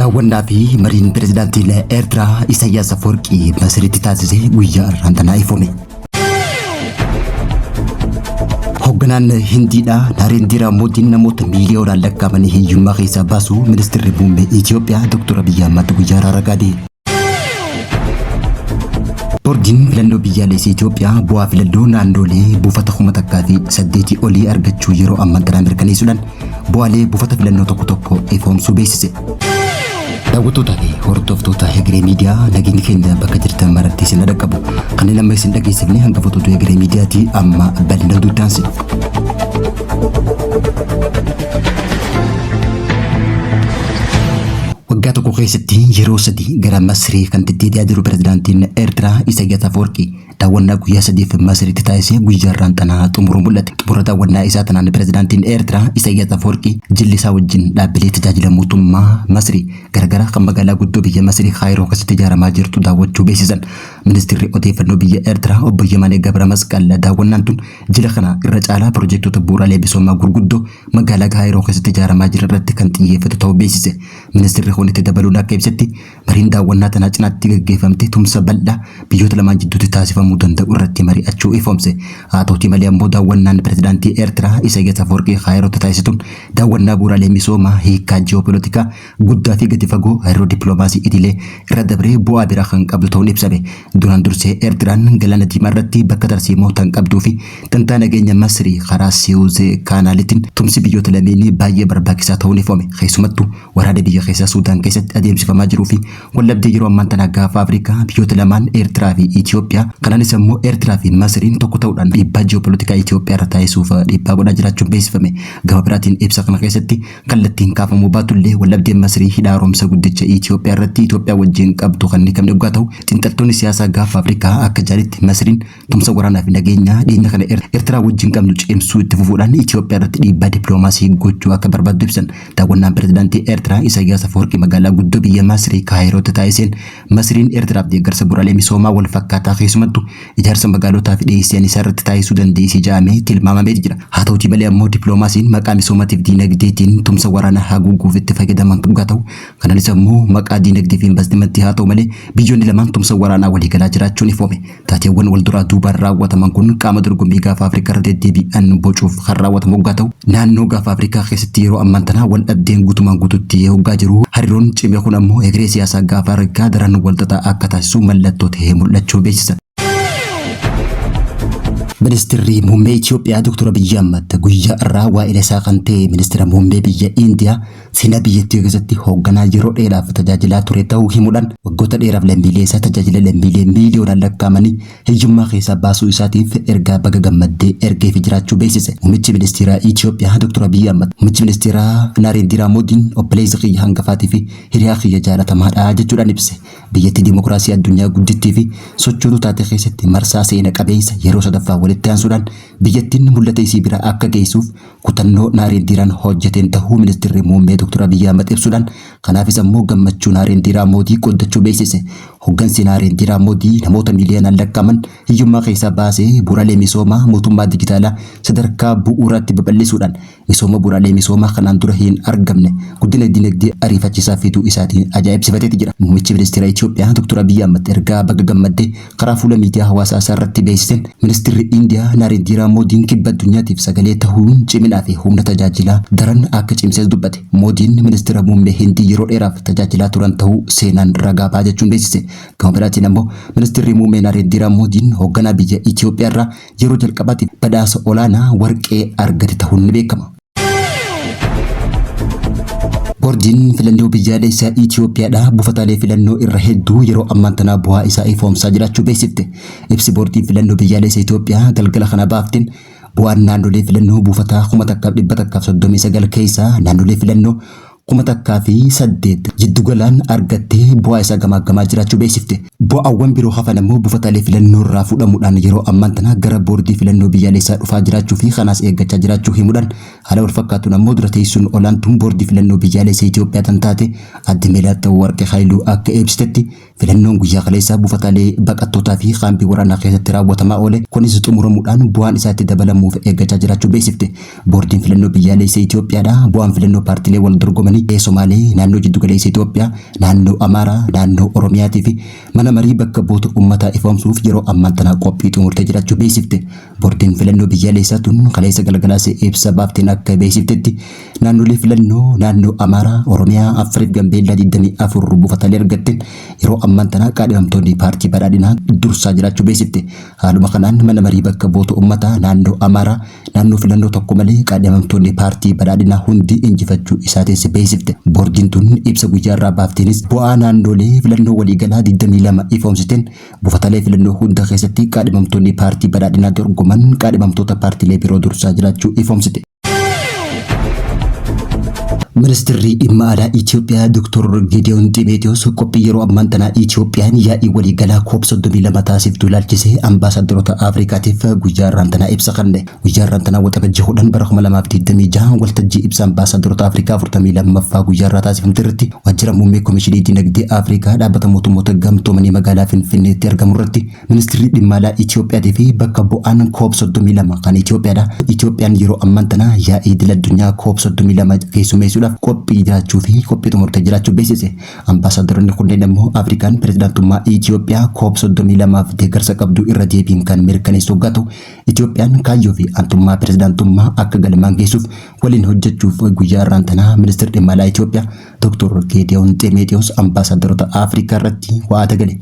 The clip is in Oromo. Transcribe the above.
Daawwannaa fi mariin pirezidaantiin Eertiraa Isaayyaas Afawarqii Masiritti taasise guyyaa har'aan tanaa ifoome. Hoogganaan Hindiidhaa Naareendiraa Moodiin namoota miiliyoonaan lakkaa'amanii hiyyummaa keessaa baasuu ministeerri muummee Itoophiyaa Dr. Abiyyi Ahmad guyyaa har'aa ragaade. Boordiin filannoo biyyaalessa Itoophiyaa bu'aa filannoo naannolee buufata 1008 olii argachuu yeroo ammaan tanaa mirkaneessuudhaan bu'aalee buufata filannoo tokko tokko ifoomsuu beeksise. Daawwattootaa fi hordoftoota Hegeree Miidiyaa, nageenyi keenya bakka jirtan maratti isin dhaqqabu. Kanneen amma isin dhageessifne hangafoota Hegeree Miidiyaatii, amma bal'ina duuddaansi. Waggaa tokko keessatti yeroo sadi gara Masrii kan deddeebi'aa jiru pirezidaantiin Eertiraa Isaayyaas Afawarqii daawwannaa guyyaa sadiif Masriitti taasisee guyyaa irraan tanaa xumuruu mul'ate. Xumura daawwannaa isaa tanaan pirezidaantiin Eertiraa Isaayyaas Afawarqii jilli isaa wajjin dhaabbilee tajaajila mootummaa Masrii garagaraa kan magaalaa guddoo biyya Masrii Kaayiroo keessatti ijaaramaa jirtu daawwachuu beeksisan. Ministeerri odeeffannoo biyya Eertiraa obbo Yemaanee Gabra Masqal daawwannaan tun jila kana irra caalaa pirojektoota bu'uuraalee misoomaa gurguddoo magaalaa Kaayiroo keessatti ijaaramaa jiran irratti kan xiyyeeffatu ta'uu beeksise. Ministeerri kun itti dabaluun akka ibsetti, mariin daawwannaa tanaa cinaatti gaggeeffamte tumsa bal'aa biyyoota lamaan jidduutti taasifamuu danda'u irratti mari'achuu ifoomse. Haa ta'utii malee ammoo daawwannaan pirezidaantii Eertiraa Isaayyaas Afawarqii Kaayirootti taasise tun daawwannaa bu'uuraalee misoomaa hiikkaa ji'oopolitikaa guddaa fi gadi fagoo hariiroo dippiloomaasii idilee irra dabree bu'aa biraa kan qabdu ta'uun ibsame. Duraan dursee Eertiraan Galaana Diimaa irratti bakka tarsiimoo tan qabduu fi dantaa nageenya Masrii karaa Siyuuz Kaanaalitiin tumsi biyyoota lameenii baay'ee barbaachisaa ta'uun ifoome. Keessumattuu waraana biyya keessaa Suudaan keessatti adeemsifamaa jiruu fi waldhabdee yeroo ammaan tanaa gaafa Afrikaa biyyoota lamaan Eertiraa fi Itoophiyaa, kanaanis ammoo Eertiraa fi Masriin tokko ta'uudhaan dhiibbaa ji'oopolitikaa Itoophiyaa irra taasisuuf dhiibbaa godhaa jiraachuun beeksifame. Gama biraatiin ibsa kana keessatti kallattiin kaafamuu baatullee, waldhabdeen Masrii hidha haaromsa guddicha Itoophiyaa irratti Itoophiyaa wajjin qabdu kan hin hiikamne dhugaa ta'u, xiinxaltoonni siyaasaa gaafa Afrikaa akka jaalitti Masriin tumsa waraanaa fi nageenyaa dhiyeenya kana Eertiraa wajjin qabnu cimsuu itti fufuudhaan Itoophiyaa irratti dhiibbaa dippiloomaasii gochuu akka barbaaddu ibsan. Daawwannaan pirezidaantii Eertiraa Isaayyaas Afawarqii magaalaa guddoo biyya Masrii Kaayirootti taasiseen Masriin Eertiraaf deeggarsa bu'uuraalee misoomaa wal fakkaataa, keessumattuu ijaarsa magaalotaa fi dhiyeessii anniisaa irratti taasisuu dandeessi jedhamee tilmaamamee jira. Haa ta'utii malee ammoo dippiloomaasiin maqaa misoomaatiif diinagdeetiin tumsa waraanaa haguuguuf itti fayyadaman dhugaa ta'u, kanaanis ammoo maqaa diinagdee fi investimentii haa ta'u malee biyyoonni lamaan tumsa waraanaa waliigalaa jiraachuun ifoome. Taateewwan wal duraa duubaan raawwataman kun qaama dorgommii gaafa Afrikaa irra deddeebi'an bocuuf kan raawwatamu hoggaa ta'u, naannoo gaafa Afrikaa keessatti yeroo ammaan tanaa wal dhabdeen guutumaan guututti hoggaa jiru, hariiroon cime kun ammoo egeree siyaasaa gaafa Afrikaa daran walxaxaa akka taasisu mallattoo ta'ee mul'achuu beeksisa. Ministeerri muummee Itoophiyaa Dr. Abiyyi Ahmad guyyaa irraa waa'ila isaa kan ta'e ministeera muummee biyya Indiyaa seenaa biyyattii keessatti hoogganaa yeroo dheeraaf tajaajilaa ture ta'uu himuudhaan, waggoota dheeraaf lammiilee isaa tajaajila lammiilee miiliyoonaan lakkaa'amanii hiyyummaa keessaa baasuu isaatiif ergaa baga gammaddee ergeefi jiraachuu beeksise. Muummichi ministeeraa Itoophiyaa Dr. Abiyyi Ahmad muummichi ministeeraa Naarendiraa Moodiin obboleessa kiyya hangafaatii fi hiriyaa kiyya jaalatamaadha jechuudhaan ibse. Biyyattii dimokiraasii addunyaa guddittii fi sochootuu taate keessatti marsaa seena qabeessa yeroo sadaffaa walitti aansuudhaan biyyattiin mul'ata isii bira akka geessuuf kutannoo Naareendiiraan hojjeteen tahuu ministeerri muummee Dr. Abiyyi Ahmad ibsuudhaan, kanaafis ammoo gammachuu Naareendiiraa Moodii qooddachuu beeksise. Hoggansi Naareendiiraa Moodii namoota miiliyoonaan lakkaa'aman hiyyummaa keessaa baasee bu'uuraalee misoomaa mootummaa dijitaalaa sadarkaa bu'uuraatti babal'isuudhaan misooma bu'uuraalee misoomaa kanaan dura hin argamne guddina dinagdee ariifachiisaa fiduu isaatiin ajaa'ibsifateeti jira. Muummichi ministeera Itoophiyaa Dr. Abiyyi Ahmad ergaa baga gammaddee karaa fuula miidiyaa hawaasaa isaa irratti beeksiseen, ministeerri Indiyaa Naarendiraa Moodiin kibba addunyaatiif sagalee tahuun ciminaa fi humna tajaajilaa daran akka cimses dubbate. Moodiin ministeera muummee Hindii yeroo dheeraaf tajaajilaa turan tahuu seenaan ragaa ba'a jechuun beeksise. Gama biraatiin ammoo ministeerri muummee Naarendiraa Moodiin hoogganaa biyya Itoophiyaa irraa yeroo jalqabaatiif badhaasa olaanaa warqee argate tahuun ni beekama. Boordiin filannoo biyyaalessaa Itoophiyaadha buufataalee filannoo irra hedduu yeroo ammaan tanaa bu'aa isaa ifoomsaa jiraachuu beeksifte. Ibsi boordiin filannoo biyyaalessa Itoophiyaa galgala kana baafteen, bu'aan naannolee filannoo buufataa 1139 keessaa naannolee filannoo 1008 jiddugalaan argattee bu'aa isaa gamaaggamaa jiraachuu beeksifte. Bu'aawwan biroo hafan ammoo buufataalee filannoo irraa fuudhamuudhaan yeroo ammaan tana gara boordii filannoo biyyaalessaa dhufaa jiraachuu fi kanaas eeggachaa jiraachuu himuudhaan, haala wal fakkaatuun ammoo dura teessuun olaantuun boordii filannoo biyyaalessa Itoophiyaa tan taate adde Meelaatwarqi Haayiluu akka ibsitetti, filannoon guyyaa kaleessaa buufataalee baqattootaa fi kaampii waraanaa keessatti raawwatamaa oole kunis xumuramuudhaan bu'aan isaatti dabalamuuf eeggachaa jiraachuu beeksifte. Boordiin filannoo biyyaalessa Itoophiyaadha bu'aan filannoo paartilee wal dorgomanii dorgomanii Somaalee, naannoo jiddugaleessa Itoophiyaa, naannoo Amaaraa, naannoo Oromiyaatii fi mana marii bakka bu'oota uummataa ifoomsuuf yeroo ammaan tana qophii xumurtee jiraachuu beeksifte. Boordiin filannoo biyyaalessaa tun kaleessa galgalaas ibsa baafteen akka beeksiftetti naannolee filannoo naannoo Amaaraa, Oromiyaa, Affarii fi Gambeellaa 24 buufataalee argatteen yeroo ammaan tana qaadhimamtoonni paartii badhaadhinaa dursaa jiraachuu beeksifte. Haaluma kanaan mana marii bakka bu'oota uummataa naannoo Amaaraa naannoo filannoo tokko malee qaadhimamtoonni paartii badhaadhinaa hundi injifachuu isaatis beeksifte. Boordiin tun ibsa guyyaa irraa baafteenis bu'aa naannolee filannoo waliigalaa 22 ifoomsiteen buufataalee filannoo hunda keessatti qaadhimamtoonni paartii badhaadhinaa dorgoman qaadhimamtoota paartiilee biroo dursaa jiraachuu ifoomsite. Ministeerri dhimma alaa Itoophiyaa Dr. Gideon Ximeetiyoos qophii yeroo ammaan tanaa Itoophiyaan yaa'ii waliigalaa COP 32 taasiftu ilaalchisee ambaasaadaroota Afrikaatiif guyyaa irraan tanaa ibsa kenne. Guyyaa irraan tanaa Waxabajjii 10 bara 2026 waltajjii ibsa ambaasaadaroota Afrikaa 42ffaa guyyaa irraa taasifamte irratti waajjira muummee Komishinii Dinagdee Afrikaa dhaabbata mootummoota gamtoomanii magaalaa Finfinneetti argamu irratti Ministeerri dhimma alaa Itoophiyaatii fi bakka bu'aan COP 32 kan Itoophiyaadha. Itoophiyaan yeroo ammaan tana yaa'ii idil addunyaa COP 32 keessummeessuudhaaf qophii jiraachuu fi qophii xumurtee jiraachuu beeksise. Ambaasaadaroonni kunneen immoo Afrikaan pirezidaantummaa Itoophiyaa COP 32f deeggarsa qabdu irra deebiin kan mirkaneessu hoggaa ta'u, Itoophiyaan kaayyoo fi aantummaa pirezidaantummaa akka galmaan geessuuf waliin hojjechuuf guyyaa irraan tanaa ministeerri dhimma alaa Itoophiyaa Dr. Geediyoon Ximeetiyoos ambaasaadaroota Afrikaa irratti wa'aada gale.